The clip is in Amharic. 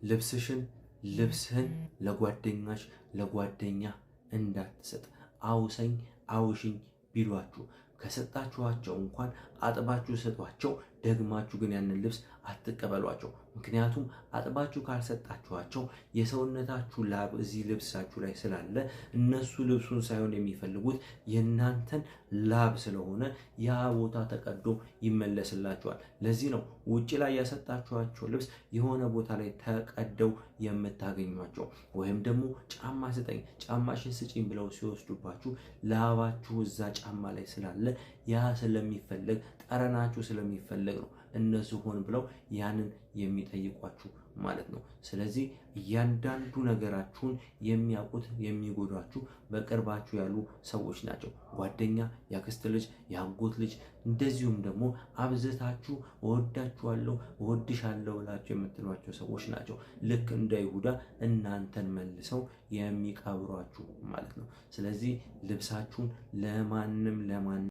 ልብስሽን ልብስህን ለጓደኛሽ ለጓደኛ እንዳትሰጥ። አውሰኝ አውሽኝ ቢሏችሁ ከሰጣችኋቸው እንኳን አጥባችሁ ስጧቸው። ደግማችሁ ግን ያንን ልብስ አትቀበሏቸው። ምክንያቱም አጥባችሁ ካልሰጣችኋቸው የሰውነታችሁ ላብ እዚህ ልብሳችሁ ላይ ስላለ እነሱ ልብሱን ሳይሆን የሚፈልጉት የእናንተን ላብ ስለሆነ ያ ቦታ ተቀዶ ይመለስላችኋል። ለዚህ ነው ውጭ ላይ ያሰጣችኋቸው ልብስ የሆነ ቦታ ላይ ተቀደው የምታገኟቸው። ወይም ደግሞ ጫማ ስጠኝ፣ ጫማሽን ስጪኝ ብለው ሲወስዱባችሁ ላባችሁ እዛ ጫማ ላይ ስላለ ያ ስለሚፈለግ፣ ጠረናችሁ ስለሚፈለግ ነው እነሱ ሆን ብለው ያንን የሚጠይቋችሁ ማለት ነው። ስለዚህ እያንዳንዱ ነገራችሁን የሚያውቁት የሚጎዷችሁ በቅርባችሁ ያሉ ሰዎች ናቸው። ጓደኛ፣ የአክስት ልጅ፣ የአጎት ልጅ፣ እንደዚሁም ደግሞ አብዝታችሁ እወዳችኋለሁ፣ እወድሻለሁ ብላችሁ የምትሏቸው ሰዎች ናቸው። ልክ እንደ ይሁዳ እናንተን መልሰው የሚቀብሯችሁ ማለት ነው። ስለዚህ ልብሳችሁን ለማንም ለማንም